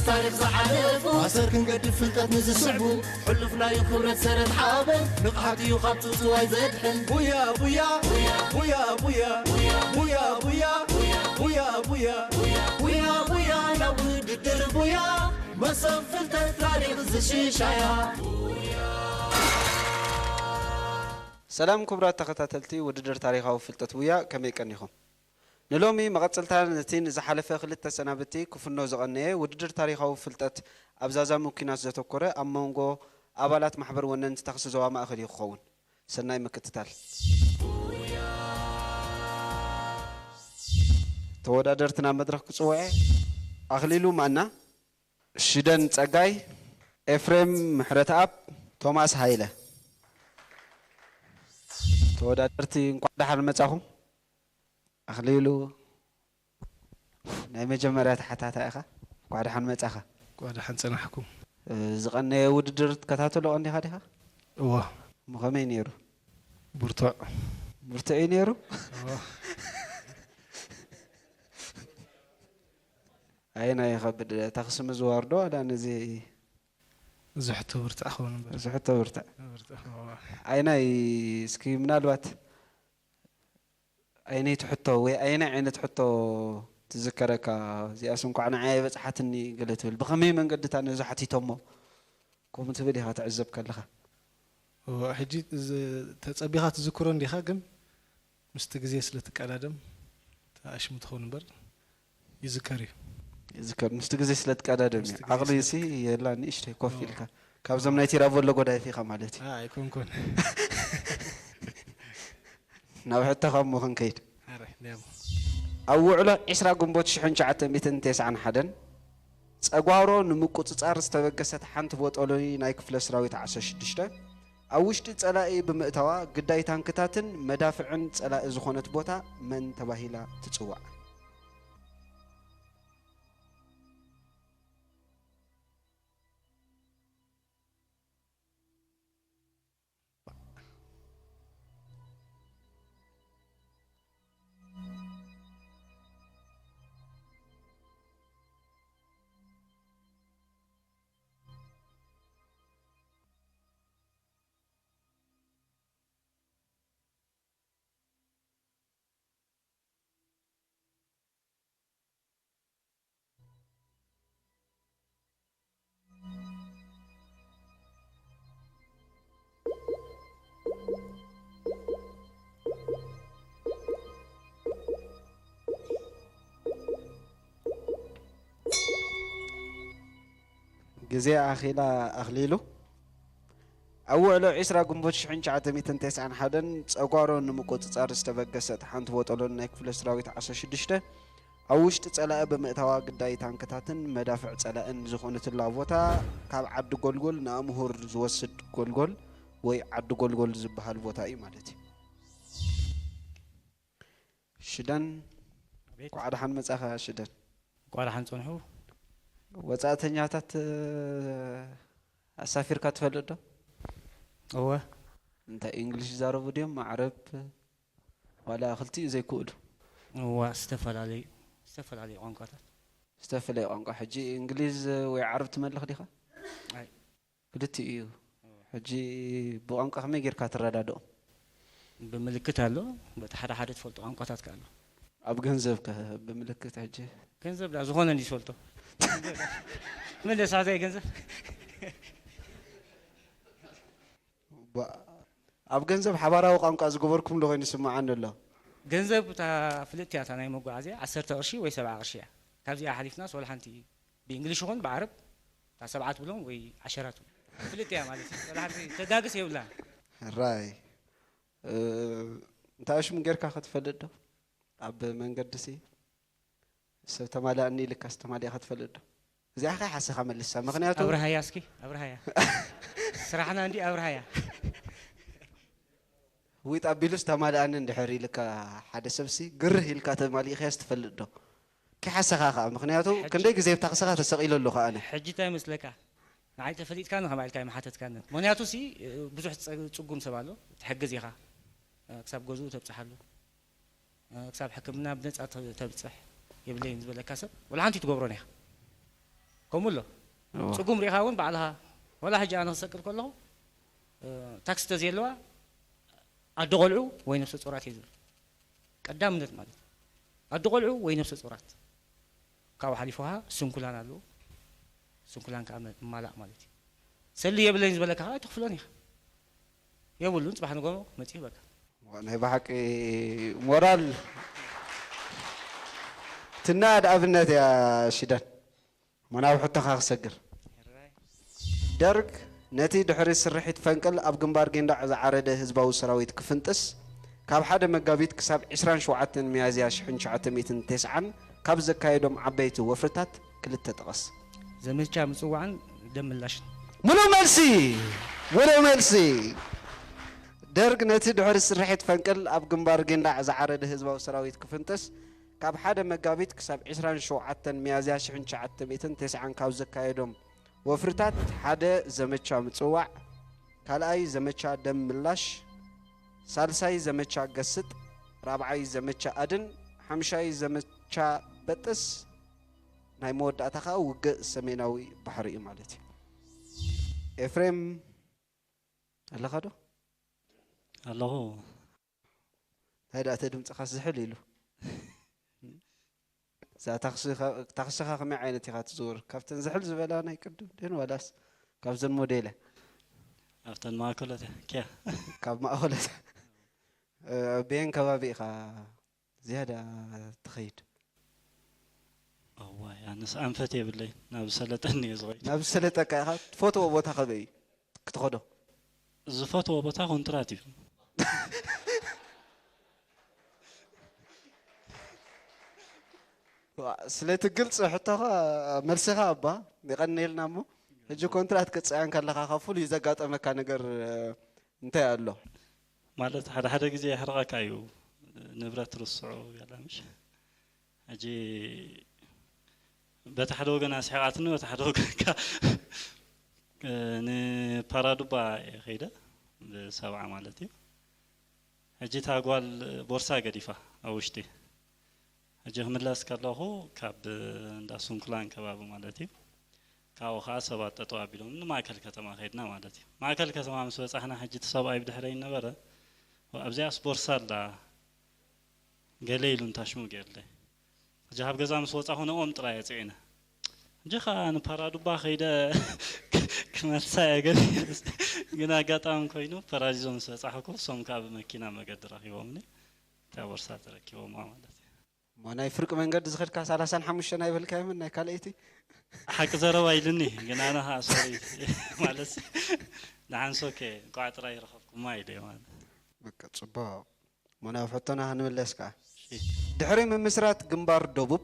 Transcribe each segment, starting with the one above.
ታሪኽ ዝሓለፉ ኣሰር ክንገድፍ ፍልጠት ንዝስዕቡ ሕሉፍናዩ ክብረት ሰረት ሓበን ንቕሓት እዩ ካብ ጽውጽዋይ ዘድሕን። ቡያ ቡያ ቡያ ቡያ ቡያ ቡያ ቡያ ቡያ ቡያ ቡያ ቡያ ናብ ውድድር ቡያ መሶብ ፍልጠት ታሪኽ ዝሽሻያ። ሰላም ክቡራት ተኸታተልቲ ውድድር ታሪኻዊ ፍልጠት ቡያ፣ ከመይ ቀኒኹም? ንሎሚ መቐጸልታ ነቲ ንዝሓለፈ ክልተ ሰናብቲ ክፍኖ ዝቐነየ ውድድር ታሪኻዊ ፍልጠት ኣብ ዛዛሙ ኲናት ዘተኮረ ኣብ መንጎ ኣባላት ማሕበር ወነንቲ ታኽሲ ዞባ ማእከል እዩ ክኸውን። ሰናይ ምክትታል። ተወዳደርቲ ናብ መድረኽ ክጽውዐ። ኣኽሊሉ ማና፣ ሽደን ጸጋይ፣ ኤፍሬም ምሕረተኣብ፣ ቶማስ ሃይለ። ተወዳደርቲ እንኳዕ ደሓን መጻኹም። ኣኽሊሉ፣ ናይ መጀመርያ ተሓታታይ ኢኻ። እንኳዕ ደሓን መጻኻ። እንኳዕ ደሓን ጸናሕኩም። እ፣ ዝቐነየ ውድድር ትከታተሎ ቀንዲኻ ዲኻ? እወ። እሞ ከመይ ነይሩ? ብርቱዕ። ብርቱዕ እዩ ነይሩ? እወ። ኣየናይ ይኸብድ፣ ታኽሲ ምዝዋር ዶ ዋላ ነዚ? እዚ ሕቶ ብርቱዕ ክኸውን እምበር። እዚ ሕቶ ብርቱዕ። ብርቱዕ ክኸውን። ኣየናይ፣ እስኪ ምናልባት ኣየነይቲ ሕቶ ወይ ኣየናይ ዓይነት ሕቶ ትዝከረካ? እዚኣስ እንኳዕ ንዓይ ኣይበጽሓትኒ ገለ ትብል። ብኸመይ መንገድታ ነዚ ሓቲቶሞ? ከምኡ ትብል ኢኻ ትዕዘብ ከለኻ። እወ፣ ሕጂ እዚ ተጸቢኻ ትዝክሮ እንዲኻ፣ ግን ምስቲ ግዜ ስለ ትቀዳደም ተኣሽሙ ትኸውን እምበር ይዝከር እዩ። ይዝከር፣ ምስቲ ግዜ ስለ ትቀዳደም እዩ። ምስቲ ግዜ ዓቕሊ ስለ ሲ የላ ንእሽተይ ኮፍ እወ። ኢልካ። ካብዞም ናይ ቲራቮ ኣለጎ ዳይፍ ኢኻ ማለት እዩ። ኣይ፣ ኣይኮንኩን። ናብ ሕቶኻ እሞ ክንከይድ። ኣረ፣ ዲያሞ። ኣብ ውዕሎ ዒስራ ግንቦት ሽሕን ትሽዓተ ሚእትን ተስዓን ሓደን ጸጓሮ ንምቁጽጻር ዝተበገሰት ሓንቲ ቦጦሎኒ ናይ ክፍለ ሰራዊት ዓሰርተ ሽዱሽተ ኣብ ውሽጢ ጸላኢ ብምእታዋ ግዳይ ታንክታትን መዳፍዕን ጸላኢ ዝኾነት ቦታ መን ተባሂላ ትጽዋዕ? ግዜ ኣኺላ ኣኽሊሉ። ኣብ ውዕሎ ዒስራ ግንቦት ሽሕን ትሽዓተ ሚእትን ተስዓን ሓደን ጸጓሮ ንምቁጽጻር ዝተበገሰት ሓንቲ ቦጦሎኒ ናይ ክፍለ ሰራዊት ዓሰርተ ሽዱሽተ ኣብ ውሽጢ ጸላኢ ብምእታዋ ግዳይ ታንክታትን መዳፍዕ ጸላእን ዝኾነትላ ቦታ ካብ ዓዲ ጎልጎል ንኣምሁር ዝወስድ ጎልጎል ወይ ዓዲ ጎልጎል ዝበሃል ቦታ እዩ ማለት እዩ። ሽደን፣ ኣቤት። እንኳዕ ደሓን መጻኻ ሽደን። እንኳዕ ደሓን ጸንሑ። ወጻእተኛታት፣ እ፣ ኣሳፊርካ ትፈልጥ ዶ? እወ። እንታይ እንግሊሽ ይዛረቡ ድዮም? ዓረብ ዋላ ክልቲኡ ዘይክእሉ? እዋ፣ ዝተፈላለዩ፣ ዝተፈላለዩ ቋንቋታት። ዝተፈላለዩ ቋንቋ። ሕጂ እንግሊዝ ወይ ዓረብ ትመልኽ ዲኻ? ኣይ። ክልቲኡ እዩ። ሕጂ ብቋንቋ ከመይ ጌርካ ትረዳድኦም? ብምልክት ኣሎ፣ በቲ ሓደ ሓደ ትፈልጦ ቋንቋታት ከ ኣሎ። ኣብ ገንዘብ ከ ብምልክት ሕጂ? ገንዘብ ዳ ዝኾነ እንዲ ዝፈልጦ። መለስ ሓተይ ገንዘብ። ባ-፣ ኣብ ገንዘብ ሓባራዊ ቋንቋ ዝገበርኩምሉ ኮይኑ ይስምዓኒ ኣሎ። ገንዘብ እታ ፍልጥቲ እያ፣ እታ ናይ መጓዓዝያ ዓሰርተ ቅርሺ ወይ ሰብዓ ቅርሺ እያ። ካብዚኣ ሓሊፍናስ ወላ ሓንቲ ብእንግሊሽ ይኹን ብዓረብ እታ ሰብዓ ትብሎም ወይ ዓሸራ ትብሎም። ፍልጥቲ እያ ማለት እዩ። ወላ ሓንቲ ተጋግስ የብላን። ሕራይ። እ፣ እንታይ ሽም ጌርካ ከ ትፈልጥ ዶ? ኣብ መንገዲ ሲ ሰብ ተማልኣኒ ኢልካስ ተማሊእካ ትፈልጥ ዶ? እዚኣ ከ ሓሰኻ መልሳ። ምኽንያቱ ኣብርሃያ እስኪ፣ ኣብርሃያ። ስራሕና እንዲ ኣብርሃያ። ዊጥ ኣቢሉስ ተማልኣኒ እንድሕር ኢልካ ሓደ ሰብሲ ግርህ ኢልካ ተማሊእካዮስ ትፈልጥ ዶ? ከይሓሰኻ ከኣ፣ ምኽንያቱ ሕጂ ክንደይ ግዜ ኣብ ታኽስኻ ተሰቒለ ኣለኹ ኣነ። ሕጂ እንታይ ይመስለካ? ንዓይ ተፈሊጥካኒ ከማይ ኢልካ ኣይምሓተትካንን። ምኽንያቱ ሲ፣ ብዙሕ ጸ-፣ ጽጉም ሰብ ኣሎ፣ ትሕግዝ ኢኻ። ክሳብ ገዝኡ ተብጽሓሉ። ክሳብ ሕክምና ብነጻ ተ-፣ ተብጽሕ የብለይን ዝበለካ ሰብ፣ ወላ ሓንቲ ትገብሮን ኢኻ። ከምኡ ኣሎ። እዎ። ጽጉም ርኢኻ እውን ባዕልኻ፣ ወላ ሕጂ ኣነ ክሰቅል ከለኹ፣ እ፣ ታክሲ ተዘየለዋ ኣዶ ቆልዑ ወይ ነፍሰ ጾራት እየ ዝብል። ቀዳምነት ማለት እዩ። ኣዶ ቆልዑ ወይ ነፍሰ ጾራት። ካብኡ ሓሊፉ ኸዓ ስንኩላን ኣለዉ። ስንኩላን ከኣ መ-፣ ማላእ ማለት እዩ። ሰሊ የብለይን ዝበለካ ኸዓ ኣይትኽፍሎን ኢኻ። የብሉን፣ ጽባሕ ንጎ መጺኡ በቃ። ናይ ብሓቂ ሞራል ትናድ ኣብነት እያ ሽደን። ሞ ናብ ሕቶኻ ክሰግር። ደርግ ነቲ ድሕሪ ስርሒት ፈንቅል ኣብ ግንባር ጊንዳዕ ዝዓረደ ህዝባዊ ሰራዊት ክፍንጥስ፣ ካብ ሓደ መጋቢት ክሳብ ዕስራን ሸውዓተን ሚያዝያ ሽሕን ትሽዓተ ሚእትን ተስዓን ካብ ዘካየዶም ዓበይቲ ወፍርታት ክልተ ጥቐስ። ዘመቻ ምጽዋዕን ደም ምላሽን። ሙሉእ መልሲ! ሙሉእ መልሲ! ደርግ ነቲ ድሕሪ ስርሒት ፈንቅል ኣብ ግንባር ጊንዳዕ ዝዓረደ ህዝባዊ ሰራዊት ክፍንጥስ፣ ካብ ሓደ መጋቢት ክሳብ ዕስራን ሸውዓተን ሚያዝያ ሽሕን ትሽዓተ ሚእትን ተስዓን ካብ ዘካየዶም ወፍርታት፣ ሓደ ዘመቻ ምጽዋዕ፣ ካልኣይ ዘመቻ ደም ምላሽ፣ ሳልሳይ ዘመቻ ገስጥ፣ ራብዓይ ዘመቻ ኣድን፣ ሓምሻይ ዘመቻ በጥስ፣ ናይ መወዳእታ ኸኣ ውግእ ሰሜናዊ ባሕሪ እዩ ማለት እዩ። ኤፍሬም፣ ኣለኻ ዶ? ኣለኹ። እንታይ ደኣ፣ እቲ ድምጽኻስ ዝሕል ኢሉ። እዛ ታክሲ ኸ-፣ ታክስኻ ከመይ ዓይነት ኢኻ ትዝውር? ካብተን ዝሕል ዝበላ ናይ ቅድም ድየን ዋላስ ካብዘን ሞዴለ? ኣብተን ማእከሎት እያ። ኪያ። ካብ ማእከሎት። እ፣ ኣበየን ከባቢ ኢኻ ዝያዳ ትኸይድ? እዋይ፣ ኣነስ ኣንፈት የብለይ። ናብ ዝሰለጠኒ እየ ዝኸይድ። ናብ ዝሰለጠካ ኢኻ። ትፈትዎ ቦታ ከበይ እዩ ክትኸዶ? ዝፈትዎ ቦታ ኮንትራት እዩ። ዋ፣ ስለቲ ግልፂ ሕቶኻ፣ መልስኻ እባ የቐንየልና እሞ፣ ሕጂ ኮንትራት ክትፅዕን ከለኻ ካብ ፍሉይ ዘጋጠመካ ነገር፣ እ፣ እንታይ ኣሎ? ማለት ሓደ ሓደ ግዜ የሕርቐካ እዩ፣ ንብረት ርስዑ ገለ ምሽ። ሕጂ በቲ ሓደ ወገን ኣስሒቓትኒ፣ በቲ ሓደ ወገን ከኣ ንፓራዱባ እየ ከይደ፣ ብሰብዓ ማለት እዩ። ሕጂ እታ ጓል ቦርሳ ገዲፋ ኣብ ውሽጢ። ሕጂ ክምለስ ከለኹ ካብ እንዳ ስንኩላን ከባቢ ማለት እዩ። ካብኡ ኸዓ ሰባት ጠጠው ኣቢሎም ንማእከል ከተማ ከይድና ማለት እዩ። ማእከል ከተማ ምስ በጻሕና ሕጂ እቲ ሰብኣይ ብድሕረይ ነበረ። ኣብዚኣስ ቦርሳ ኣላ ገለ ኢሉ እንታሽሙ ገይርለይ። ሕጂ ካብ ገዛ ምስ ወጻኹ ንኦም ጥራይ እየ ጽዒነ። ሕጂ ኸዓ ንፓራዱባ ከይደ ክመልሳ እየ ገለ ኢሉ። ግን ኣጋጣሚ ኮይኑ ፓራዲዞ ምስ በጻሕኩ እሶም ከኣ ብመኪና መገዲ ረኺቦምኒ። እታ ቦርሳ ተረኪቦማ ማለት እዩ። እሞ ናይ ፍርቂ መንገዲ ዝኸድካ ሰላሳን ሓሙሽተን ኣይበልካዮምን ናይ ካልኣይቲ? ሓቂ ዘረባ ኢሉኒ፣ ግን ኣነ ኸዓ ሶሪ ማለት ደሓንስ ኦኬ፣ እንቋዕ ጥራይ ረኸብኩማ ኢለ ማለት። በቃ ጽቡቕ። እሞ ናብ ሕቶና ክንምለስ ከኣ። እሺ። ድሕሪ ምምስራት ግንባር ደቡብ፣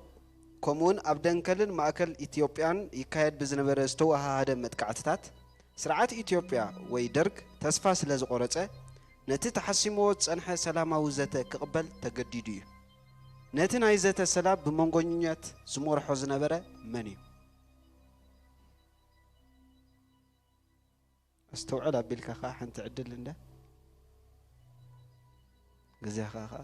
ከምኡውን ኣብ ደንከልን ማእከል ኢትዮጵያን ይካየድ ብዝነበረ ዝተወሃሃደ መጥቃዕትታት፣ ስርዓት ኢትዮጵያ ወይ ደርግ ተስፋ ስለ ዝቖረጸ፣ ነቲ ተሓሲምዎ ዝጸንሐ ሰላማዊ ዘተ ክቕበል ተገዲዱ እዩ። ነቲ ናይ ዘተ ሰላም ብመንጎኝነት ዝመርሖ ዝነበረ መን እዩ? ኣስተውዕል ኣቢልካ ኸዓ ሓንቲ ዕድል እንዳ ግዜኻ ኸዓ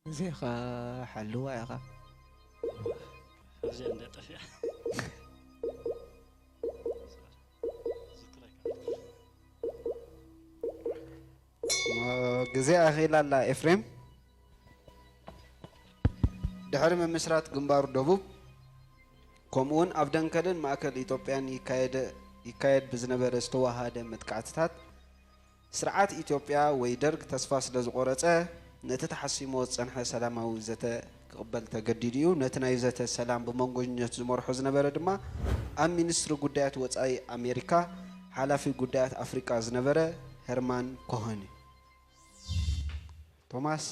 ግዜኻ ሓልዋ ኢኻ። እዚኣ እንደ ጠፊኣ። ግዜ ኣኺላ ኣላ ኤፍሬም። ድሕሪ ምምስራት ግንባሩ ደቡብ፣ ከምኡውን ኣብ ደንከልን ማእከል ኢትዮጵያን ይካየደ-፣ ይካየድ ብዝነበረ ዝተወሃደ መጥቃዕትታት፣ ስርዓት ኢትዮጵያ ወይ ደርግ ተስፋ ስለ ዝቖረጸ፣ ነቲ ተሓሲምዎ ዝጸንሐ ሰላማዊ ዘተ ክቕበል ተገዲዱ እዩ። ነቲ ናይ ዘተ ሰላም ብመንጎኝነት ዝመርሖ ዝነበረ ድማ ኣብ ሚኒስትሪ ጉዳያት ወጻኢ ኣሜሪካ ሓላፊ ጉዳያት ኣፍሪቃ ዝነበረ ሄርማን ኮኸን እዩ። ቶማስ፣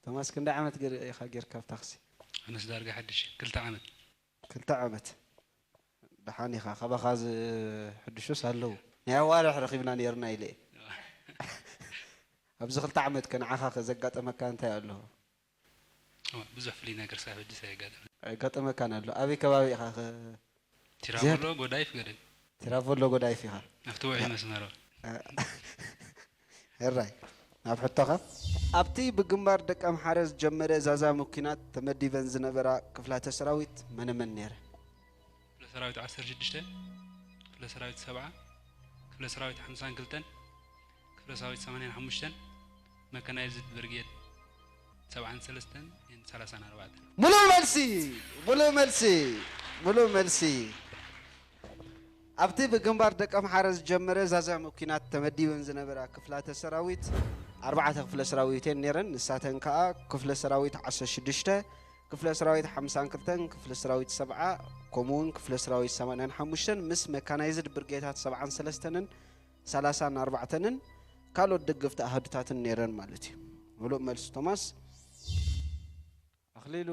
ቶማስ ክንደይ ዓመት ገር-፣ ኢኻ ጌርካ ኣብ ታክሲ? ኣነስ ዳርጋ ሓድሽ እየ፣ ክልተ ዓመት። ክልተ ዓመት። ደሓን ኢኻ፣ ካባኻ ዝሕድሹስ ኣለዉ። ናይ ኣዋርሕ ረኺብና ነይርና ኢለ እየ። ኣብዚ ክልተ ዓመት ከ ንዓኻ ከ ዘጋጠመካ እንታይ ኣሎ? እዋ፣ ብዙሕ ፍሉይ ነገር ሳብ ሕጂ ሳይጋጠመ። ኣይጋጠመካን ኣሎ? ኣበይ ከባቢ ኢኻ ከ? ቲራቮሎ ጎዳይፍ ገደል። ቲራቮሎ ጎዳይፍ ኢኻ? ኣብቲ ውዑይ መስመር። ሕራይ፣ ናብ ሕቶኻ። ኣብቲ ብግንባር ደቀምሓረ ዝጀመረ ዛዛሚ ኲናት ተመዲበን ዝነበራ ክፍላተ ሰራዊት መነመን ነይረን? ክፍለ ሰራዊት ዓሰርተ ሽዱሽተ፣ ክፍለ ሰራዊት ሰብዓ፣ ክፍለ ሰራዊት ሓምሳን ክልተን፣ ክፍለ ሰራዊት ሰማንያን ሓሙሽተን፣ መካናይዝድ ብርጌድ ሰብዓን ሰለስተን፣ ሰላሳን ኣርባዕተን። ሙሉእ መልሲ፣ ሙሉእ መልሲ፣ ሙሉእ መልሲ። ኣብቲ ብግንባር ደቀምሓረ ዝጀመረ ዛዛሚ ኲናት ተመዲበን ዝነበራ ክፍላተ ሰራዊት ኣርባዕተ ክፍለ ሰራዊት እየን ነይረን። ንሳተን ከኣ ክፍለ ሰራዊት ዓሰርተ ሽዱሽተ፣ ክፍለ ሰራዊት ሓምሳን ክልተን፣ ክፍለ ሰራዊት ሰብዓ፣ ከምኡ እውን ክፍለ ሰራዊት ሰማንያን ሓሙሽተን ምስ መካናይዝድ ብርጌታት ሰብዓን ሰለስተንን ሰላሳን ኣርባዕተንን ካልኦት ደገፍቲ ኣሃዱታትን ነይረን ማለት እዩ። ምሉእ መልሲ ቶማስ። ኣኽሊሉ፣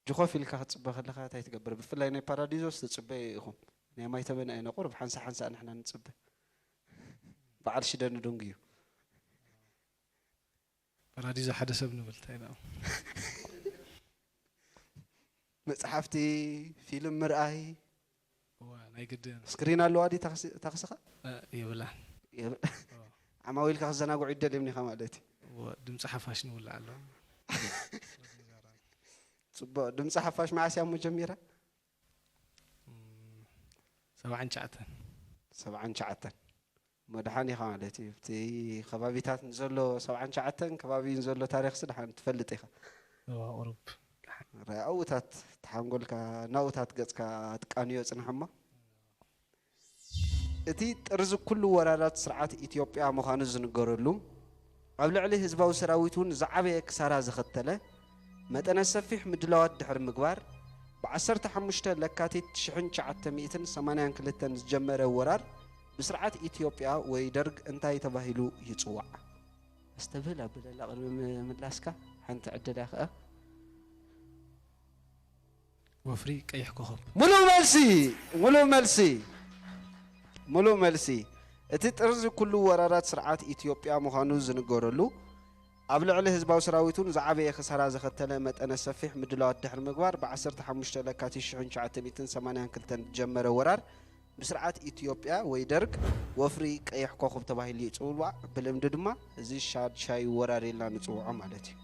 ጅኾፍ ኢልካ ክትጽበ ከለኻ እንታይ ትገብር? ብፍላይ ናይ ፓራዲዞስ ትጽበዩ ኢኹም። ናይ ማይ ተመን ኣይነ ቁሩብ ሓንሳ ሓንሳ ንሕና ንጽበ። በዓል ሽደን ድንጉ እዩ። ፓራዲዞ ሓደ ሰብ ንብል እንታይ ነው? መጽሓፍቲ፣ ፊልም ምርኣይ። እዋ ናይ ግድን። ስክሪን ኣለዋ ድዩ ታክሲ-፣ ታክስኻ? እ፣ የብላን። የብ-፣ እዋ፣ ዓማዊልካ ክዘናግዑ ይደልዮም ኒኻ ማለት እዩ። እዋ፣ ድምፂ ሓፋሽ ንውልዕ ኣሎ። ጽቡቕ። ድምፂ ሓፋሽ መዓስ እያ እሞ ጀሚራ? እም፣ ሰብዓን ትሽዓተን። ሰብዓን ትሽዓተን። እሞ ደሓን ኢኻ ማለት እዩ። እቲ ከባቢታት ንዘሎ ሰብዓን ትሽዓተን ከባቢ ንዘሎ ታሪኽሲ ደሓን ትፈልጥ ኢኻ። እዋ፣ ቁሩብ። ረ-፣ ኣብኡታት ተሓንጎልካ፣ ናብኡታት ገጽካ ኣትቃንዮ ጽንሕ እሞ። እቲ ጥርዚ ኩሉ ወራራት ስርዓት ኢትዮጵያ ምዃኑ ዝንገረሉ፣ ኣብ ልዕሊ ህዝባዊ ሰራዊት እውን ዝዓበየ ክሳራ ዘኸተለ፣ መጠነ ሰፊሕ ምድላዋት ድሕሪ ምግባር፣ ብ ዓሰርተ ሓሙሽተ ለካቲት ሽሕን ትሽዓተ ሚእትን ሰማንያን ክልተን ዝጀመረ ወራር ብስርዓት ኢትዮጵያ ወይ ደርግ እንታይ ተባሂሉ ይጽዋዕ? ኣስተብህል ኣብለላ ቅድሚ ም-፣ ምላስካ ሓንቲ ዕድል እያ ከኣ። ወፍሪ ቀይሕ ኮኸብ። ሙሉእ መልሲ፣ ሙሉእ መልሲ፣ ሙሉእ መልሲ። እቲ ጥርዚ ኩሉ ወራራት ስርዓት ኢትዮጵያ ምዃኑ ዝንገረሉ፣ ኣብ ልዕሊ ህዝባዊ ሰራዊት እውን ዝዓበየ ክሳራ ዘኸተለ መጠነ ሰፊሕ ምድላዋት ድሕሪ ምግባር፣ ብ ዓሰርተ ሓሙሽተ ለካቲት ሽሕን ትሽዓተ ሚእትን ሰማንያን ክልተን ዝጀመረ ወራር፣ ብስርዓት ኢትዮጵያ ወይ ደርግ ወፍሪ ቀይሕ ኮኸብ ተባሂሉ ይጽዋዕ። ብልምዲ ድማ እዚ ሻድሻይ ወራር ኢልና ንጽውዖ ማለት እዩ።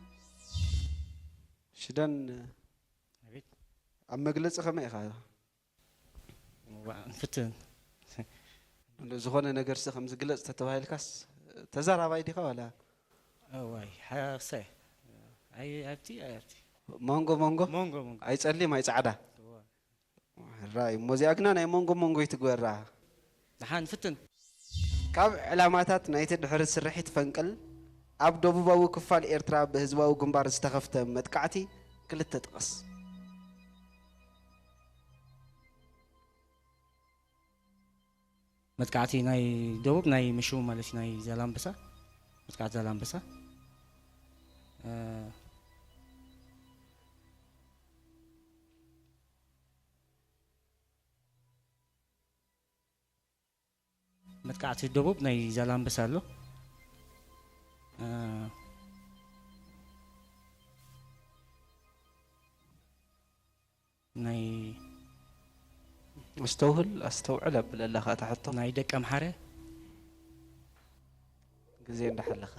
ሽደን፣ ኣቤት። ኣብ መግለጺ ከመይ ኢኻ? እዋ፣ ንፍትን። ዝኾነ ነገርሲ ከም ዝግለጽ ተተባሂልካስ ተዛራባይ ዲኻ ዋላ? እዋይ፣ ሓሰ። ኣይ ኣብቲ፣ ኣይ ኣብቲ። መንጎ መንጎ? መንጎ፣ መንጎ። ኣይ ጸሊም ኣይ ጻዕዳ? እዋ። ራይ፣ እሞ እዚኣ ግና ናይ መንጎ መንጎ ይትግበራ። ደሓን ፍትን። ካብ ዕላማታት ናይቲ ድሕሪ ስርሒት ፈንቅል ኣብ ደቡባዊ ክፋል ኤርትራ ብህዝባዊ ግንባር ዝተኸፍተ መጥቃዕቲ ክልተ ጥቐስ። መጥቃዕቲ ናይ ደቡብ ናይ ምሹ ማለት እዩ፣ ናይ ዛላምበሳ። መጥቃዕቲ ዛላምበሳ። እ፣ መጥቃዕቲ ደቡብ ናይ ዛላምበሳ ኣሎ። እ፣ ናይ ኣስተውህል፣ ኣስተውዕል ኣብለላ ከኣ እታ ሕቶ። ናይ ደቀምሓረ። ግዜ እንዳሓለኸ።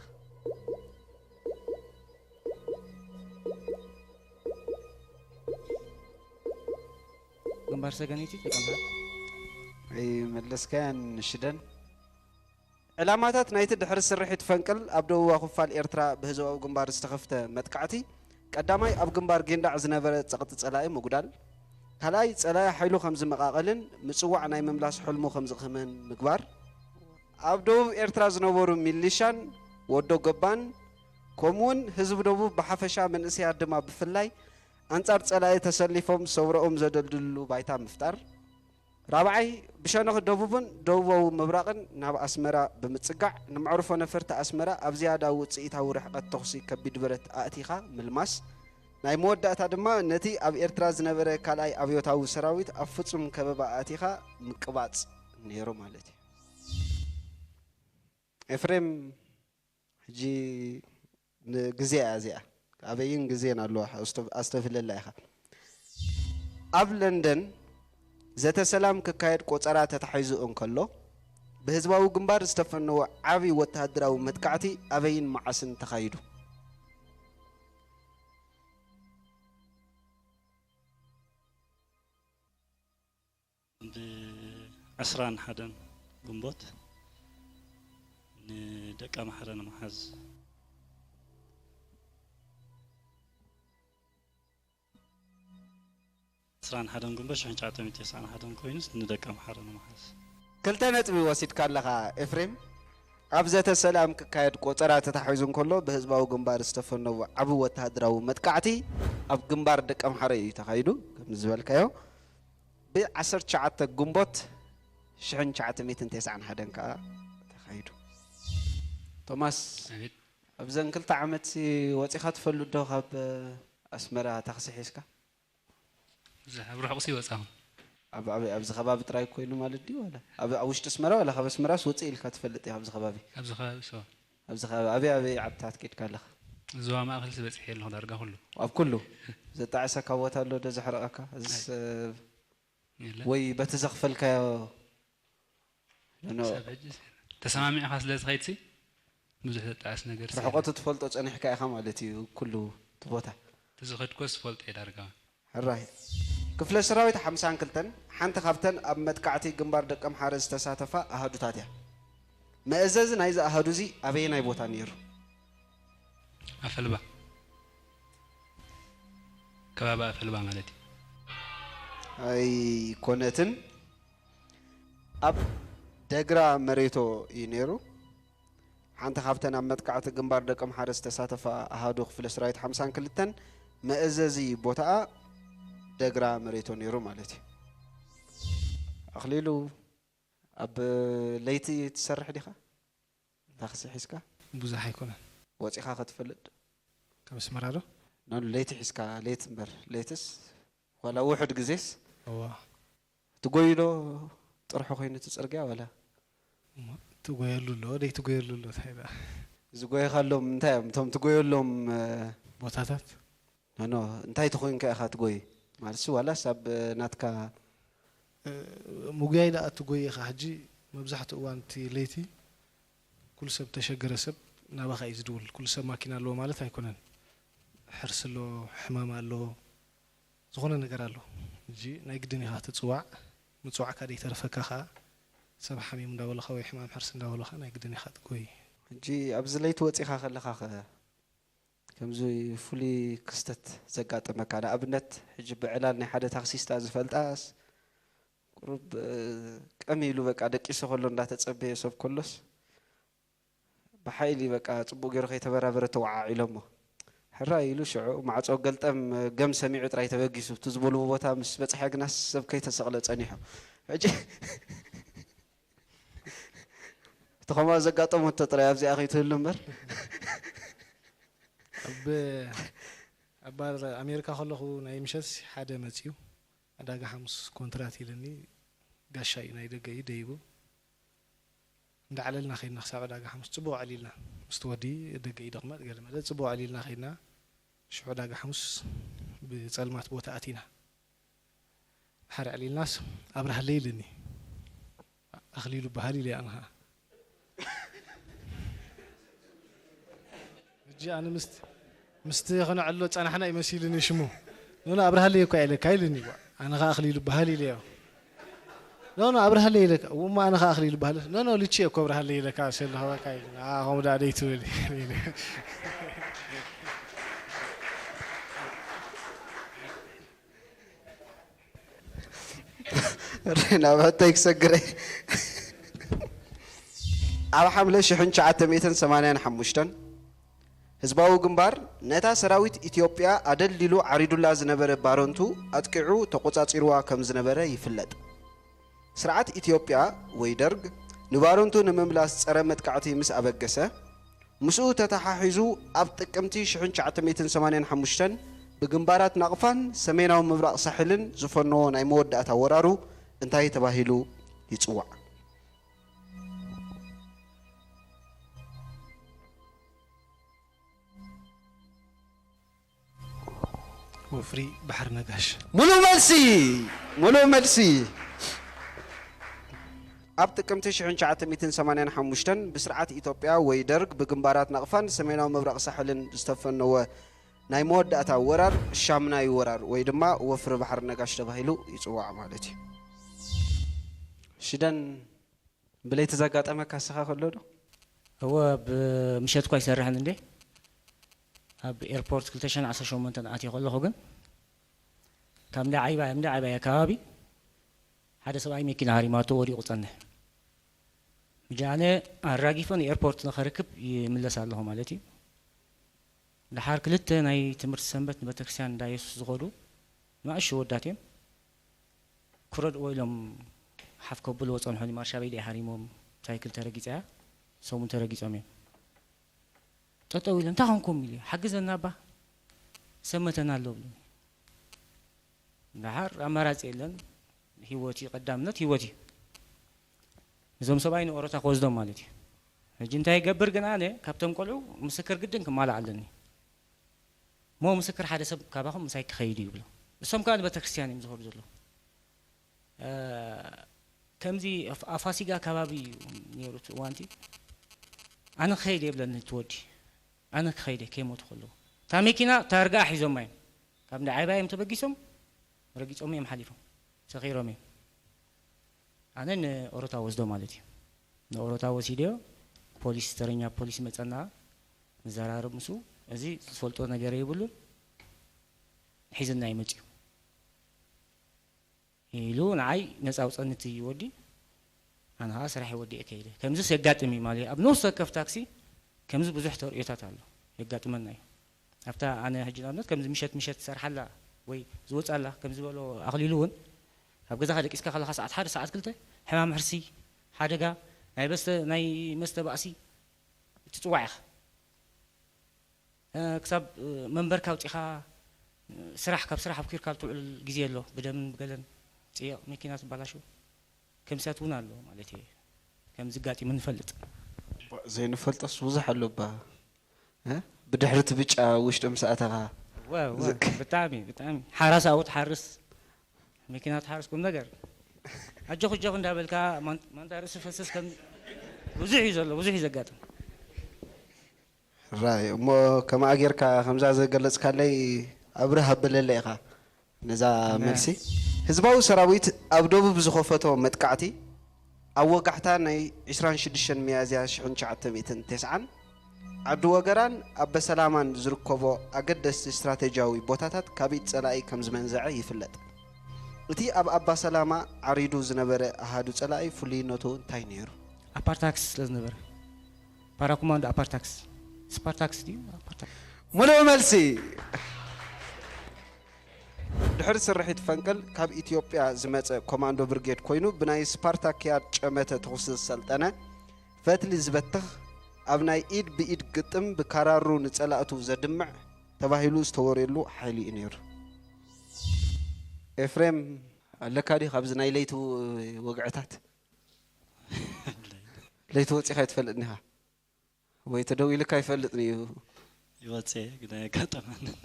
ግንባር ሰገነይቲ ደቀምሓረ። ኣይመለስካያን ሽደን። ዕላማታት ናይቲ ድሕሪ ስርሒት ፈንቅል ኣብ ደቡባዊ ክፋል ኤርትራ ብህዝባዊ ግንባር ዝተኸፍተ መጥቃዕቲ፣ ቀዳማይ ኣብ ግንባር ጊንዳዕ ዝነበረ ጸቕጢ ጸላኢ ምጉዳል፣ ካልኣይ ጸላኢ ሓይሉ ከም ዝመቓቐልን ምጽዋዕ ናይ ምምላስ ሕልሙ ከም ዝቕህምን ምግባር፣ ኣብ ደቡብ ኤርትራ ዝነበሩ ሚሊሻን ወዶ ገባን ከምኡውን ህዝቢ ደቡብ ብሓፈሻ መንእሰያት ድማ ብፍላይ ኣንጻር ጸላኢ ተሰሊፎም ሰውረኦም ዘደልድልሉ ባይታ ምፍጣር፣ ራብዓይ፣ ብሸነኽ ደቡብን ደቡባዊ ምብራቕን ናብ ኣስመራ ብምጽጋዕ፣ ንመዕርፎ ነፈርቲ ኣስመራ ኣብ ዝያዳ ውጽኢታዊ ርሕቀት ተኹሲ ከቢድ ብረት ኣእቲኻ ምልማስ፣ ናይ መወዳእታ ድማ ነቲ ኣብ ኤርትራ ዝነበረ ካልኣይ ኣብዮታዊ ሰራዊት ኣብ ፍጹም ከበባ ኣእቲኻ ምቅባጽ ነይሩ ማለት እዩ። ኤፍሬም፣ ሕጂ ንግዜ እያ እዚኣ። ኣበይን ግዜን ኣለዋ፣ ኣስተ-፣ ኣስተብህለላ ኢኻ። ኣብ ለንደን ዘተ ሰላም ክካየድ ቆጸራ ተታሒዙ እንከሎ፣ ብህዝባዊ ግንባር ዝተፈነወ ዓቢ ወተሃደራዊ መጥቃዕቲ ኣበይን መዓስን ተኻይዱ? ብዕስራን ሓደን ግንቦት ንደቀምሓረ ንምሓዝ። ዕስራን ሓደን ግንቦት ሽሕን ትሽዓተ ሚእትን ተስዓን ሓደን ኮይኑስ ንደቀምሓረ ንምሓዝ። ክልተ ነጥቢ ወሲድካ ኣለኻ ኤፍሬም። ኣብ ዘተ ሰላም ክካየድ ቆጸራ ተታሒዙ እንከሎ ብህዝባዊ ግንባር ዝተፈነወ ዓቢ ወተሃደራዊ መጥቃዕቲ ኣብ ግንባር ደቀምሓረ እዩ ተኻይዱ። ከም ዝበልካዮ ብ ዓሰርተ ትሽዓተ ግንቦት ሽሕን ትሽዓተ ሚእትን ተስዓን ሓደን ከኣ ተኻይዱ። ቶማስ፣ ኣቤት። ኣብዘን ክልተ ዓመት ሲ ወጺኻ ትፈልጥ ዶ ካብ ኣስመራ ታክሲ ሒዝካ? ብዙሕ ኣብ ርሑቕ ሲ ወጻኹ። ኣብ ኣበይ፣ ኣብዚ ከባቢ ጥራይ ኮይኑ ማለት ድዩ ዋላ ኣብ ኣብ ውሽጢ ኣስመራ ዋላ ካብ ኣስመራስ ውጽእ ኢልካ ትፈልጥ ኢኻ ኣብዚ ከባቢ? ኣብዚ ከባቢ ሰዋ። ኣብዚ ከባቢ ኣበይ ኣበይ ዓድታት ኬድካ ኣለኻ? ዞባ ማእኸል ሲ በጺሐ ኣለኹ ዳርጋ ኩሉ። ኣብ ኩሉ ዘጣዕሰካ ቦታ ኣሎ ዶ ዘሕረቐካ? እዚስ የለ። ወይ በቲ ዘኽፈልካዮ ኖ፣ ሰብ ሕጂ ተሰማሚዕኻ ስለ ዝኸይድ ሲ ብዙሕ ዘጣዕስ ነገር ሲ ርሕቐቱ ትፈልጦ ጸኒሕካ ኢኻ ማለት እዩ ኩሉ እቲ ቦታ። እቲ ዝኸድኮ ዝፈልጦ እየ ዳርጋ። ሕራይ ክፍለ ሰራዊት ሓምሳን ክልተን ሓንቲ ካብተን ኣብ መጥቃዕቲ ግንባር ደቀምሓረ ዝተሳተፋ ኣሃዱታት እያ። መእዘዚ ናይዚ ኣሃዱ እዚ ኣበየናይ ቦታ ነይሩ? ኣፈልባ። ከባቢ ኣፈልባ ማለት እዩ። ኣይኮነትን። ኣብ ደግራ መሬቶ እዩ ነይሩ። ሓንቲ ካብተን ኣብ መጥቃዕቲ ግንባር ደቀምሓረ ዝተሳተፋ ኣሃዱ ክፍለ ሰራዊት ሓምሳን ክልተን መእዘዚ ቦታኣ ደግራ መሬቶ ነይሩ ማለት እዩ። ኣኽሊሉ፣ ኣብ ለይቲ ትሰርሕ ዲኻ? ታክሲ ሒዝካ ብዙሕ ኣይኮነን። ወጺኻ ከትፈልጥ? ካብ ኣስመራ ዶ? ኖ፣ ለይቲ ሒዝካ፣ ለይቲ እምበር፣ ለይትስ ዋላ ውሑድ ግዜስ እዋ። ትጎዩ ዶ? ጥርሑ ኮይኑ እቲ ጽርግያ ዋላ እሞ ትጎየሉ ኣሎ፣ ደይ ትጎየሉ ኣሎ፣ እንታይ ደኣ? ዝጎየኻሎም እንታይ እዮም? እቶም ትጎየሎም፣ እ፣ ቦታታት? ኖ፣ ኖ፣ እንታይ ተኾይንካ ኢኻ ትጎይ? ማለትሲ ዋላስ ኣብ ናትካ እ፣ ምጉያይ ደኣ ትጎይ ኢኻ። ሕጂ መብዛሕትኡ እዋን እቲ ለይቲ ኩሉ ሰብ፣ ተሸገረ ሰብ ናባኻ እዩ ዝድውል። ኩሉ ሰብ ማኪና ኣለዎ ማለት ኣይኮነን። ሕርሲ ኣሎ፣ ሕማም ኣሎ፣ ዝኾነ ነገር ኣሎ። ሕጂ ናይ ግድን ኢኻ ትጽዋዕ። ምጽዋዕካ ደይተረፈካ ኸኣ ሰብ ሓሚሙ እንዳበሉኻ ወይ ሕማም ሕርሲ እንዳበሉኻ ናይ ግድን ኢኻ ትጎይ። ሕጂ ኣብዚ ለይቲ ወጺኻ ከለኻ ኸ ከምዚ ፍሉይ ክስተት ዘጋጠመካ? ንኣብነት ሕጂ ብዕላል ናይ ሓደ ታክሲስታ ዝፈልጣስ ቁሩብ፣ እ፣ ቀም ኢሉ በቃ ደቂሱ ከሎ እንዳተጸበየ ሰብ ከሎስ ብሓይሊ በቃ ጽቡቕ ገይሩ ከይተበራበረ ተወዓዒሎሞ። ሕራይ ኢሉ ሽዑ ማዕጾ ገልጠም ገም ሰሚዑ ጥራይ ተበጊሱ። እቲ ዝበልዎ ቦታ ምስ በጽሐ ግናስ ሰብ ከይተሰቕለ ጸኒሑ። ሕጂ እቲ ከምኣ ዘጋጠመቶ ጥራይ ኣብዚኣ ከይትህሉ እምበር። ኣብ ኣብ ባር ኣሜሪካ ከለኹ ናይ ምሸት ሓደ መፅዩ ዕዳጋ ሓሙስ ኮንትራት ኢለኒ። ጋሻ እዩ፣ ናይ ደገ እዩ ደይቡ። እንዳዕለልና ከይድና ክሳብ ዕዳጋ ሓሙስ ፅቡቅ ኣዕሊልና፣ ምስቲ ወዲ ደገ እዩ ደቕመጥ ገለ መለ ፅቡቅ ኣዕሊልና ከይድና። ሽዑ ዕዳጋ ሓሙስ ብፀልማት ቦታ ኣቲና። ድሓር ኣዕሊልናስ ኣብርሃለይ ኢልኒ። ኣኽሊሉ በሃል ኢለ ኣነ ኸዓ። ሕጂ ኣነ ምስቲ ምስቲ ከነዕሎ ጸናሕና እዩ መሲሉኒ ሽሙ። ኖኖ ኣብርሃለይ እኮ ኢለካ ኢልኒ። ኣነ ኸዓ ኣኽሊሉ በሃል ኢለዮ። ኖኖ ኣብርሃለይ ኢለካ። እሞ ኣነ ኸዓ ኣኽሊሉ በሃል። ኖኖ ልቺ እኮ ኣብርሃለይ ኢለካ ሰለኻ በቃ ኢልኒ። ኣኣ ከምኡ ደኣ ደይትብል። ናብ ሕቶይ ክሰግረ። ኣብ ሓምለ ሽሕን ትሽዓተ ሚእትን ሰማንያን ሓሙሽተን ህዝባዊ ግንባር ነታ ሰራዊት ኢትዮጵያ ኣደልዲሉ ዓሪዱላ ዝነበረ ባረንቱ ኣጥቂዑ ተቖጻጺርዋ ከም ዝነበረ ይፍለጥ። ስርዓት ኢትዮጵያ ወይ ደርግ ንባረንቱ ንምምላስ ጸረ መጥቃዕቲ ምስ ኣበገሰ፣ ምስኡ ተተሓሒዙ ኣብ ጥቅምቲ ሽሕን ትሽዓተ ሚእትን ሰማንያን ሓሙሽተን ብግንባራት ናቕፋን ሰሜናዊ ምብራቕ ሳሕልን ዝፈነዎ ናይ መወዳእታ ወራሩ እንታይ ተባሂሉ ይጽዋዕ? ወፍሪ ባሕሪ ነጋሽ። ሙሉእ መልሲ፣ ሙሉእ መልሲ። ኣብ ጥቅምቲ ሽሕን ትሽዓተ ሚእትን ሰማንያን ሓሙሽተን ብስርዓት ኢትዮጵያ ወይ ደርግ ብግንባራት ናቕፋን ሰሜናዊ ምብራቕ ሳሕልን ዝተፈነወ ናይ መወዳእታ ወራር ሻምናይ ወራር ወይ ድማ ወፍሪ ባሕሪ ነጋሽ ተባሂሉ ይጽዋዕ ማለት እዩ። ሽደን ብለይቲ ዘጋጠመካ እስኻ ከሎ ዶ? እወ፣ ኣብ ምሸት እኳ ይሰርሕን እንዴ። ኣብ ኤርፖርት ክልተ ሽሕን ዓሰርተ ሸሞንተን ኣትየ ከለኹ ግን ካብ እንዳ ዓይባይ፣ እንዳ ዓይባይ ኣከባቢ ሓደ ሰብኣይ መኪና ሃሪማቶ ወዲቑ ጸንሕ። ብጃነ ኣራጊፈ ንኤርፖርት ንኸርክብ ይምለስ ኣለኹ ማለት እዩ። ደሓር ክልተ ናይ ትምህርቲ ሰንበት ንቤተክርስትያን እንዳ የሱስ ዝኸዱ ንኣሽቱ ወዳት እዮም። ክረድእዎ ኢሎም ሓፍ ከብልዎ ጸንሑ። ማርሻ ቤት ሃሪሞም ሳይክል ተረጊጻ እያ። ሰሙን ተረጊጾም እዮም። ጠጠው ኢሎም እንታይ ኾንኩም ኢሉ ሓግዘና ኣባ ሰመተና ኣሎ ብሎ። ደሓር ኣማራጺ የለን። ህይወት እዩ ቀዳምነት፣ ህይወት እዩ። እዞም ሰብኣይ ንኦሮታ ክወስዶም ማለት እዩ። ሕጂ እንታይ ይገብር ግን ኣነ ካብቶም ቆልዑ ምስክር ግድን ክማላእ ኣለኒ። ሞ ምስክር ሓደ ሰብ ካባኹም ምሳይ ክኸይድ እዩ ይብሎ። እሶም ከዓ ንቤተክርስትያን እዮም ዝኸዱ ዘለዉ። እ፣ ከምዚ ኣፍ-፣ ኣብ ፋሲጋ ከባቢ እዩ ነይሩ እቲ እዋንቲ። ኣነ ክኸይድ የብለኒ እቲ ወዲ። ኣነ ክኸይደ ከይሞቱ ከለዉ። እታ መኪና ታርጋ ሒዞማ እዮም። ካብ እንዳ ዓባይ እዮም ተበጊሶም፣ ረጊጾም እዮም ሓሊፎም። ሰኺሮም እዮም። ኣነ ንኦሮታ ወስዶ ማለት እዩ። ንኦሮታ ወሲደዮ፣ ፖሊስ፣ ተረኛ ፖሊስ መጸና፣ ንዘራረብ ምስኡ። እዚ ዝፈልጦ ነገር የብሉን። ሒዝና ይመጽኡ ኢሉ ንዓይ ነጻ ኣውጸኒ እቲ ወዲ። ኣነ ኸዓ ስራሕ ወዲኤ ከይደ። ከምዚስ የጋጥም እዩ ማለት እዩ። ኣብ ነፍሲ ወከፍ ታክሲ ከምዚ ብዙሕ ተርእዮታት ኣሎ። የጋጥመና እዩ። ኣብታ ኣነ ሕጂ ንኣብነት ከምዚ ምሸት ምሸት ዝሰርሓላ ወይ ዝወጻላ ከምዚ ዝበሎ ኣኽሊሉ እውን ኣብ ገዛኻ ደቂስካ ከለኻ ሰዓት ሓደ ሰዓት ክልተ ሕማም ሕርሲ፣ ሓደጋ፣ ናይ በስተ-፣ ናይ መስተ ባእሲ ትጽዋዕ ኢኻ። እ፣ ክሳብ፣ እ፣ መንበርካ ኣውጺኻ፣ እ፣ ስራሕ፣ ካብ ስራሕ ኣብኪርካ ትውዕል ግዜ ኣሎ። ብደምን ብገለን ጽየቕ መኪና ትባላሹ ከምሲታት እውን ኣሎ ማለት እየ። ከምዚ ኣጋጢሙ ንፈልጥ። ዘይንፈልጦስ ብዙሕ ኣሎ እባ። እ? ብድሕሪ እቲ ብጫ ውሽጢ ምስ ኣተኻ ወ-፣ ወ-፣ ዝክ- ብጣዕሚ፣ ብጣዕሚ። ሓራስ ኣብኡ ትሓርስ፣ መኪና ትሓርስ፣ ቁም ነገር። ኣጆኹ፣ ኣጆኹ እንዳበልካ ማን-፣ ማንታ ርእሲ ፈስስ ከም ብዙሕ እዩ ዘሎ፣ ብዙሕ እዩ ዘጋጥም። ራይ እሞ ከምኣ ጌርካ ከምዛ ዘገለጽካለይ ኣብርህ ኣበለለ ኢኻ ነዛ መልሲ። ህዝባዊ ሰራዊት ኣብ ደቡብ ዝኸፈቶ መጥቃዕቲ ኣብ ወጋሕታ ናይ ዕስራን ሽዱሽተን ሚያዝያ ሽሕን ትሽዓተ ሚእትን ተስዓን ዓዲ ወገራን ኣበሰላማን ዝርከቦ ኣገደስቲ ስትራቴጂያዊ ቦታታት ካብ ኢድ ጸላኢ ከም ዝመንዘዐ ይፍለጥ። እቲ ኣብ ኣባሰላማ ዓሪዱ ዝነበረ ኣሃዱ ጸላኢ ፍሉይነቱ እንታይ ነይሩ? ኣፓርታክስ ስለ ዝነበረ፣ ፓራኮማንዶ ኣፓርታክስ፣ ስፓርታክስ ድዩ? ኣፓርታክስ። ሙሉእ መልሲ። ድሕሪ ስርሒት ፈንቅል ካብ ኢትዮጵያ ዝመጸ ኮማንዶ ብርጌድ ኮይኑ ብናይ ስፓርታክያድ ጨመተ ተኹሲ ዝሰልጠነ፣ ፈትሊ ዝበትኽ፣ ኣብ ናይ ኢድ ብኢድ ግጥም ብካራሩ ንጸላእቱ ዘድምዕ ተባሂሉ ዝተወርየሉ ሓይሊ እዩ ነይሩ። ኤፍሬም ኣለካ ድዩ ካብዚ ናይ ለይቲ ወግዕታት? ለይቲ ወጺኻ ኣይትፈልጥን ኢኻ ወይ ተደዊልካ ኣይፈልጥን እዩ? ይወፅእ ግን ኣየጋጠመንን።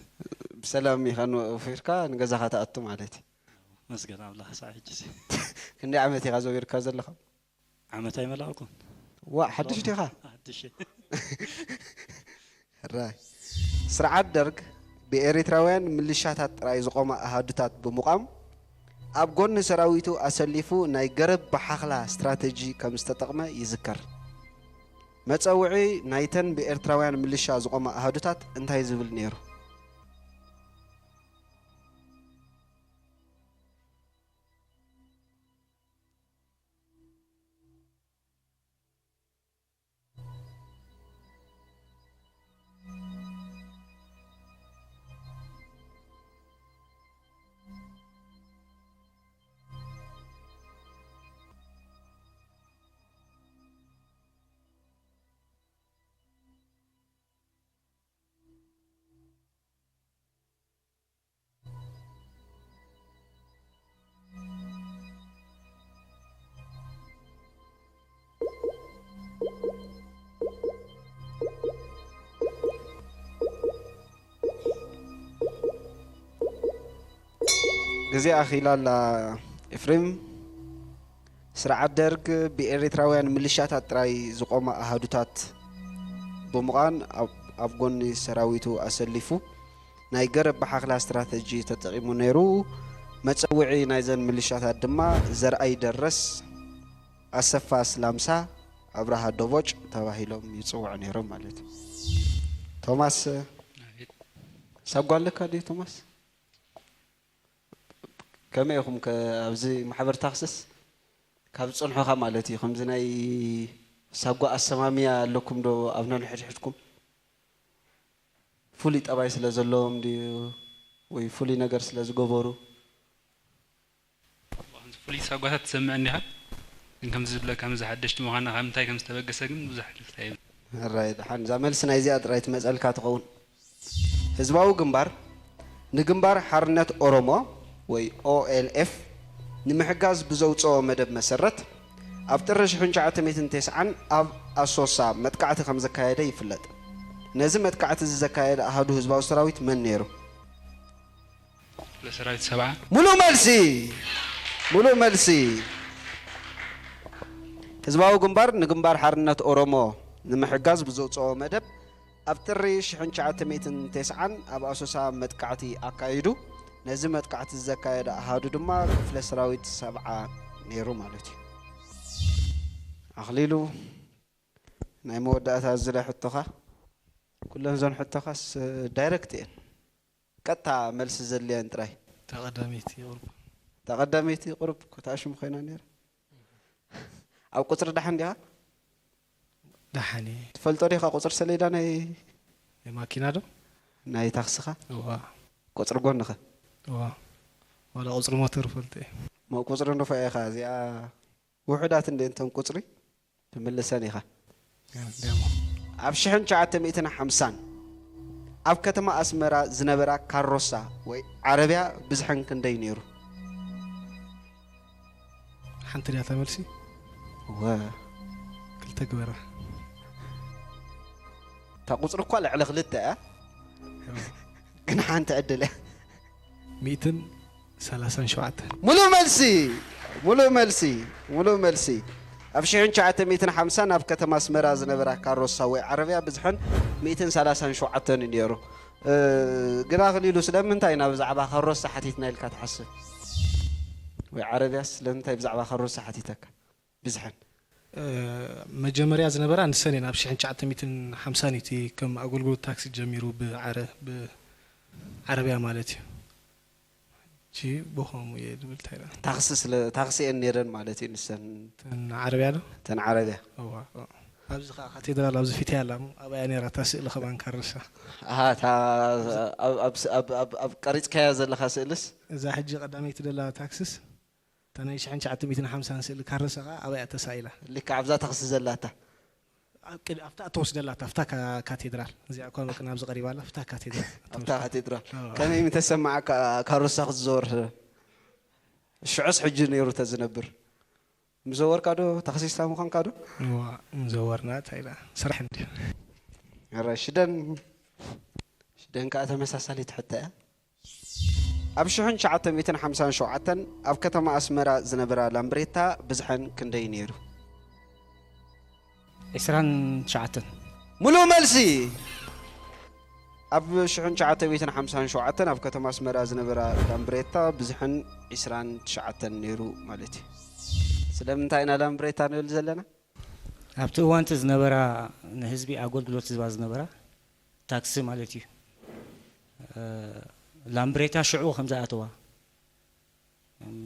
ብሰላም ኢኻ ወፊርካ ንገዛኻ ትኣቱ ማለት እዩ። መስገን ኣምላኽ ሳዕ ሕጂ ክንደይ ዓመት ኢኻ ዘዊርካ ዘለኻ? ዓመት ኣይመላእኩን። ዋ ሓድሽ ዲኻ? ሓድሽ ራይ ስርዓት ደርግ ብኤሪትራውያን ምልሻታት ጥራይ ዝቖማ ኣሃዱታት ብምቋም ኣብ ጎኒ ሰራዊቱ ኣሰሊፉ ናይ ገረብ ብሓኽላ ስትራተጂ ከም ዝተጠቕመ ይዝከር። መጸውዒ ናይተን ብኤርትራውያን ምልሻ ዝቖማ ኣሃዱታት እንታይ ዝብል ነይሩ? ግዜ ኣኺላ ኣላ ኤፍሬም። ስርዓት ደርግ ብኤሪትራውያን ምልሻታት ጥራይ ዝቖማ ኣሃዱታት ብምዃን ኣብ፣ ኣብ ጎኒ ሰራዊቱ ኣሰሊፉ ናይ ገረብ ብሓኽላ ስትራተጂ ተጠቒሙ ነይሩ። መጸውዒ ናይዘን ምልሻታት ድማ ዘርኣይ ደረስ፣ ኣሰፋ ስላምሳ፣ ኣብርሃ ዶቦጭ ተባሂሎም ይጽውዑ ነይሮም ማለት እዩ። ቶማስ፣ ኣቤት። ሳጓ ኣለካ ድዩ ቶማስ? ከመይ ኢኹም ከ ኣብዚ ማሕበር ታክስስ ካብ ዝጸንሑኻ ማለት እዩ፣ ከምዚ ናይ ሳጓ ኣሰማምያ ኣለኩም ዶ ኣብ ነንሕድሕድኩም? ፍሉይ ጠባይ ስለ ዘለዎም ድዩ ወይ ፍሉይ ነገር ስለ ዝገበሩ? ከምዚ ፍሉይ ሳጓታት ትሰምዕ እንዲኻ? ግን ከምዚ ዝብለካ፣ ከምዚ ሓደሽቲ ምዃንና ካብ ምንታይ ከም ዝተበገሰ ግን ብዙሕ ልፍታ የብልን። ሕራይ ደሓን፣ እዛ መልሲ ናይዚኣ ጥራይ ትመጸልካ ትኸውን። ህዝባዊ ግንባር ንግንባር ሓርነት ኦሮሞ ወይ ኦኤልኤፍ ንምሕጋዝ ብዘውጽኦ መደብ መሰረት፣ ኣብ ጥሪ ሽሕን ትሽዓተ ሚእትን ተስዓን ኣብ ኣሶሳ መጥቃዕቲ ከም ዘካየደ ይፍለጥ። ነዚ መጥቃዕቲ እዚ ዘካየደ ኣሃዱ ህዝባዊ ሰራዊት መን ነይሩ? ክፍለ ሰራዊት ሰብዓ። ሙሉእ መልሲ፣ ሙሉእ መልሲ። ህዝባዊ ግንባር ንግንባር ሓርነት ኦሮሞ ንምሕጋዝ ብዘውፅኦ መደብ ኣብ ጥሪ ሽሕን ትሽዓተ ሚእትን ተስዓን ኣብ ኣሶሳ መጥቃዕቲ ኣካይዱ። ነዚ መጥቃዕቲ ዘካየደ ኣሃዱ ድማ ክፍለ ሰራዊት ሰብዓ ነይሩ ማለት እዩ። ኣኽሊሉ፣ ናይ መወዳእታ ዝለ ሕቶኻ። ኩለን ዞን ሕቶኻስ ዳይረክት እየን። ቀጥታ መልሲ ዘድልየን ጥራይ። እታ ቀዳመይቲ ቁሩብ። እታ ቀዳመይቲ ቁሩብ ኮታ ሽም ኮይና ነይራ። ኣብ ቁፅሪ ደሓን ዲኻ? ደሓን እየ። ትፈልጦ ዲኻ ቁፅሪ ሰሌዳ ናይ ናይ ማኪና ዶ? ናይ ታክስኻ? እዋ። ቁፅሪ ጎንኸ? እዋ። ዋላ ቁፅሪ ሞተር እፈልጥ እየ። ሞ ቁፅሪ ንፉዕ ኢኻ። እዚኣ ውሑዳት እንደ እንተን ቁፅሪ ትምልሰን ኢኻ። ደሞ። ኣብ ሽሕን ትሽዓተ ሚእትን ሓምሳን ኣብ ከተማ ኣስመራ ዝነበራ ካሮሳ ወይ ዓረብያ ብዝሐን ክንደይ ነይሩ? ሓንቲ ድያ እታ መልሲ? እወ። ክልተ ግበራ። እታ ቁፅሪ እኳ ልዕሊ ክልተ እያ። ግን ሓንቲ ዕድል እያ። ሚእትን ሰላሳን ሸውዓተን። ሙሉእ መልሲ፣ ሙሉእ መልሲ፣ ሙሉእ መልሲ። ኣብ ሽሕን ትሽዓተ ሚእትን ሓምሳን ኣብ ከተማ ኣስመራ ዝነበራ ካሮሳ ወይ ዓረብያ ብዝሐን ሚእትን ሰላሳን ሸውዓተን እዩ ነይሩ። እ፣ ግን ኣኽሊሉ ስለምንታይ ኢና ብዛዕባ ካሮሳ ሓቲትና ኢልካ ትሓስብ? ወይ ዓረብያስ ስለምንታይ ብዛዕባ ካሮሳ ሓቲተካ? ብዝሐን። እ፣ መጀመርያ ዝነበራ ንሰን እየን። ኣብ ሽሕን ትሽዓተ ሚእትን ሓምሳን እዩ እቲ ከም ኣገልግሎት ታክሲ ጀሚሩ ብዓረ-፣ ብዓረብያ ማለት እዩ። እቺ ብኸምኡ እየ ዝብል እንታይ ደኣ? ታክሲ ስለ፣ ታክሲ እየን ነይረን ማለት እዩ ንሰን። እተን ዓረብያ ዶ? እተን ዓረብያ። እዋ፣ እዋ። ኣብዚ ኸዓ ካቴድራል ኣብዚ ፊት እያ ኣላ እሞ ኣብኣ እያ ነይራ እታ ስእሊ ከማን ካርሳ። ኣሃ፣ እታ ኣብ፣ ኣብ፣ ኣብ፣ ኣብ፣ ኣብ ቀሪጽካያ ዘለኻ ስእልስ? እዛ ሕጂ ቀዳመይቲ ደላ ታክስስ እታ ናይ ሽሕን ትሽዓተ ሚእትን ሓምሳን ስእሊ ካርሳ ኸዓ ኣብኣ እያ ተሳኢላ። ልክዕ ኣብዛ ታክሲ ዘላታ። ኣብ ቅድ-፣ ኣብታ እተወስደላ እታ፣ ኣብታ ካ-፣ ካቴድራል። እዚኣ እኳ በቂ ናብዚ ቀሪባ ኣላ፣ ኣብታ ካቴድራል። ኣብታ ካቴድራል። ኣዎ። ከመይ ምተሰማዓካ ካሮሳ ክትዘወር? ሽዑስ ሕጂ ነይሩ ተዝነብር። ምዘወርካ ዶ? ታክሲስታ ምዃንካ ዶ? እዋ፣ ምዘወርና እንታይ ኢላ? ስራሕ እንድዩ። ኧረ ሽደን፣ ሽደን ከኣ ተመሳሳሊት ሕቶ እያ። ኣብ ሽሕን ትሽዓተ ሚእትን ሓምሳን ሸውዓተን ኣብ ከተማ ኣስመራ ዝነበራ ላምብሬታ ብዝሐን ክንደይ ነይሩ? ዕስራን ትሽዓተን። ሙሉእ መልሲ! ኣብ ሽሕን ትሽዓተ ሚእትን ሓምሳን ሸውዓተን ኣብ ከተማ ኣስመራ ዝነበራ ላምብሬታ ብዝሐን ዕስራን ትሽዓተን ነይሩ ማለት እዩ። ስለምንታይ ኢና ላምብሬታ ንብል ዘለና? ኣብቲ እዋን እቲ ዝነበራ ንህዝቢ ኣገልግሎት ዝህባ ዝነበራ ታክሲ ማለት እዩ። እ፣ ላምብሬታ ሽዑ ከም ዝኣተዋ፣ እም፣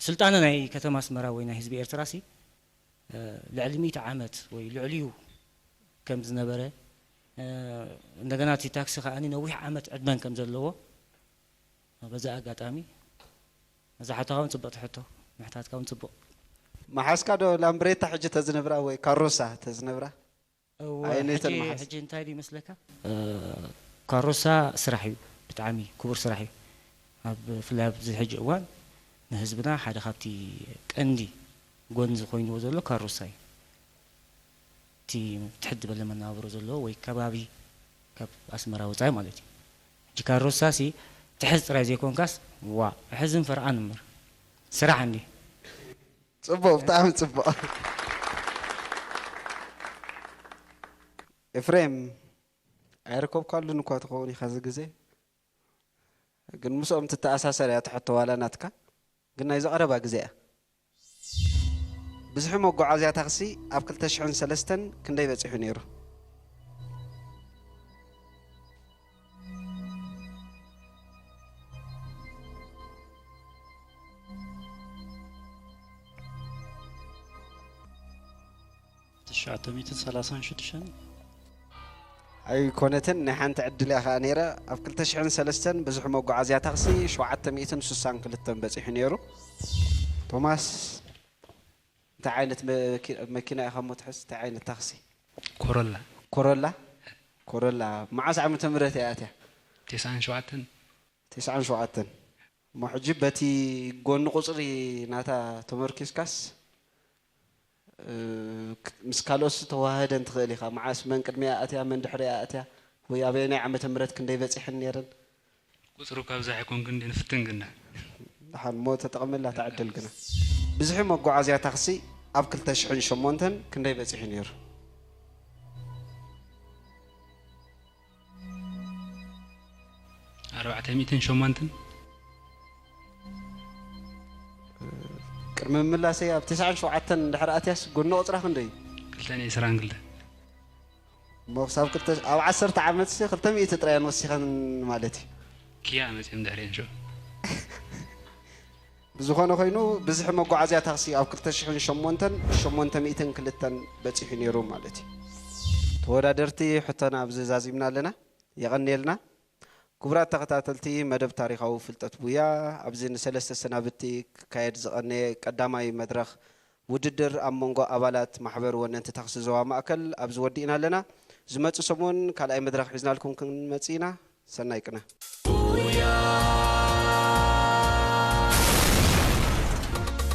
ስልጣነ ናይ ከተማ ኣስመራ ወይ ናይ ህዝቢ ኤርትራ ሲ፣ እ፣ ልዕሊ ሚእቲ ዓመት ወይ ልዕሊኡ ከም ዝነበረ፣ እ፣ እንደገና እቲ ታክሲ ከኣ ነዊሕ ዓመት ዕድመን ከም ዘለዎ በዚ ኣጋጣሚ እዛ ሕቶኻ እውን ጽብቕቲ ሕቶ፣ ምሕታትካ እውን ጽቡቕ። መሓዝካ ዶ ላምብሬታ ሕጂ ተዝነብራ ወይ ካሮሳ ተዝነብራ? እወ፣ ኣየነይተን ሕጂ፣ መሓዝ? ሕጂ እንታይ ድዩ ይመስለካ? እ፣ ካሮሳ ስራሕ እዩ፣ ብጣዕሚ ክቡር ስራሕ እዩ። ኣብ፣ ብፍላይ ኣብዚ ሕጂ እዋን ንህዝብና ሓደ ካብቲ ቀንዲ ጎንዚ ኮይንዎ ዘሎ ካሮሳ እዩ። እቲ ትሕት ዝበለ መነባብሮ ዘለዎ ወይ ከባቢ ካብ ኣስመራ ወጻኢ ማለት እዩ። ሕጂ ካሮሳ ሲ ትሕዝ ጥራይ ዘይኮንካስ፣ ዋ፣ ሕዝን ፈርቓን እምበር። ስራሕ እንዲ። ጽቡቕ፣ ብጣዕሚ ጽቡቕ። ኤፍሬም፣ ኣይረከብካሉን እኳ ትኸውን ኢኻ እዚ ግዜ። ግን ምስኦም ትተኣሳሰር እያ ትሕቶ ዋላ ናትካ። ግን ናይዚ ቀረባ ግዜ እያ። ብዝሒ መጓዓዝያ ታክሲ ኣብ ክልተ ሽሕን ሰለስተን ክንደይ በጺሑ ነይሩ? ትሽዓተ ሚእትን ሰላሳን ሽዱሽተን። ኣይኮነትን፣ ናይ ሓንቲ ዕድል እያ ከኣ ነይረ። ኣብ ክልተ ሽሕን ሰለስተን ብዙሕ መጓዓዝያ ታክሲ ሸውዓተ ሚእትን ስሳን ክልተን በጺሑ ነይሩ። ቶማስ፣ እንታይ ዓይነት መኪ- መኪና ኢኻ እሞ ትሕዝ? እንታይ ዓይነት ታክሲ? ኮሮላ። ኮሮላ። ኮሮላ መዓስ ዓመተ ምህረት እያ ኣትያ? ተስዓን ሸውዓተን። ተስዓን ሸውዓተን። እሞ ሕጂ በቲ ጎኒ ቁፅሪ ናታ ተመርኪስካስ፣ እ፣ ክ- ምስ ካልኦት ዝተዋሃደን ትኽእል ኢኻ። መዓስ፣ መን ቅድሚያ ኣትያ፣ መን ድሕሪያ ኣትያ፣ ወይ ኣበየናይ ዓመተ ምህረት ክንደይ በፂሐን ነይረን? ቁፅሩ ካብዛ ኣይኮንኩን እንዲ ንፍትን ግና። ደሓን እሞ ተጠቐመላ እታ ዕድል ግና። ብዝሒ መጓዓዝያ ታክሲ ኣብ ክልተ ሽሕን ሸሞንተን ክንደይ በፂሑ ነይሩ? ኣርባዕተ ሚእትን ሸሞንተን። ቅድሚ ምላሰይ ኣብ ተስዓን ሸውዓተን እንድሕር ኣትያስ ጎኒ ቁፅራ ክንደይ እዩ? ክልተን ዕስራን ክልተ። እሞ ክሳብ ክልተ ኣብ ዓሰርተ ዓመት ሲ ክልተ ሚእቲ ጥራይ ወሲኸን ማለት እዩ። ኪያ መፅኦም ድሕሪአን ሽዑ። ብዝኾነ ኮይኑ ብዝሒ መጓዓዝያ ታክሲ ኣብ ክልተ ሽሕን ሸሞንተን ሸሞንተ ሚእትን ክልተን በፂሑ ነይሩ ማለት እዩ። ተወዳደርቲ ሕቶና ኣብዚ ዛዚምና ኣለና። የቐንየልና። ክቡራት ተኸታተልቲ መደብ ታሪኻዊ ፍልጠት ቡያ፣ ኣብዚ ንሰለስተ ሰናብቲ ክካየድ ዝቐነየ ቀዳማይ መድረኽ ውድድር ኣብ መንጎ ኣባላት ማሕበር ወነንቲ ታክሲ ዞባ ማእከል ኣብዚ ወዲእና ኣለና። ዝመጽእ ሰሙን ካልኣይ መድረኽ ሒዝናልኩም ክንመጽእ ኢና። ሰናይ ቅነ።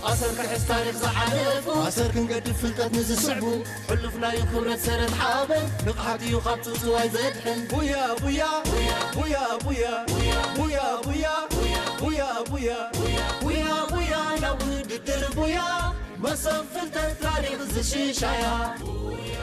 ኣሰር ክሕስ ታሪኽ ዝሓለፉ ኣሰር ክንገድፍ ፍልጠት ንዝስዕቡ ሕሉፍ ናዩ ክብረት ሰረት ሓበን ንቕሓት እዩ ካብ ጽውጽዋይ ዘድሕን ቡያ ቡያ ቡያ ቡያ ቡያ ቡያ ቡያ ቡያ ቡያ ቡያ ናብ ውድድር ቡያ መሶብ ፍልጠት ታሪኽ ዝሽሻያ ቡያ